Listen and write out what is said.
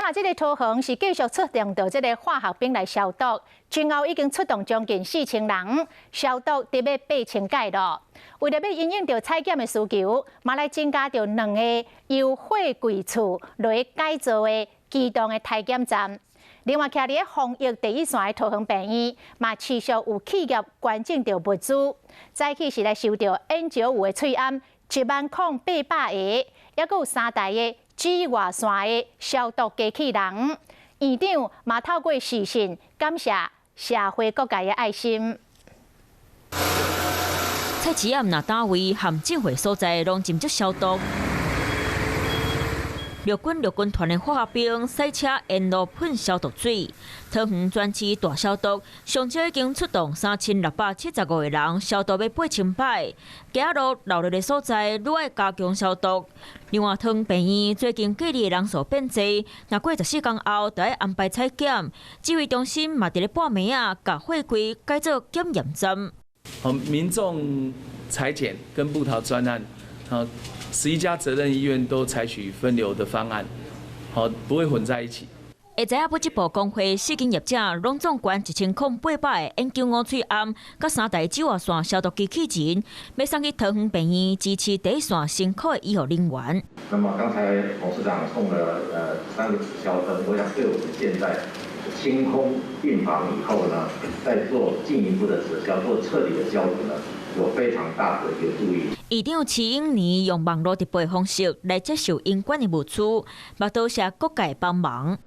嘛，這个桃園是繼續出動著這个化學兵來消毒，前後已經出動將近4000人消毒，得欲8000擺囉。為著欲因應著採檢的需求，嘛來增加著兩个由貨櫃厝來改造的機動的篩檢站。另外，徛佇咧防疫第一線的桃園病院，嘛持續有企業捐贈著物資。早起是來收著 N95的喙罨10,800個，抑閣有三台的紫外線的消毒機器人。院長嘛透過視訊感謝社會各界的愛心。菜市仔若單位和集會所在攏斟酌消毒。陸軍陸軍團的化學兵賽車沿路噴消毒水，桃園全市大消毒，上少已經出動3675個人消毒欲8000擺。街仔路鬧熱的所在，愈愛加強消毒。另外，桃園病院最近隔離的人數變濟，若過14工後，就愛安排採檢。指揮中心嘛佇咧半暝仔，共貨櫃改做檢驗站。好，民眾採檢跟部桃專案，好，11家責任醫院都採取分流的方案，好，不會混在一起。會知影不這部工會四間業者攏總捐10,800個 N95喙罨，佮三台紫外線消毒機器人，欲送去桃園病院支持第一線辛苦的醫護人員。那麼剛才董事長送了三個紫消燈，我想對我們現在清空病房以後呢，再做進一步的紫消，做徹底的消毒呢，有非常大的一個助益。院長徐英年用網路直播的方式來接受應捐的物資，嘛多謝各界幫忙。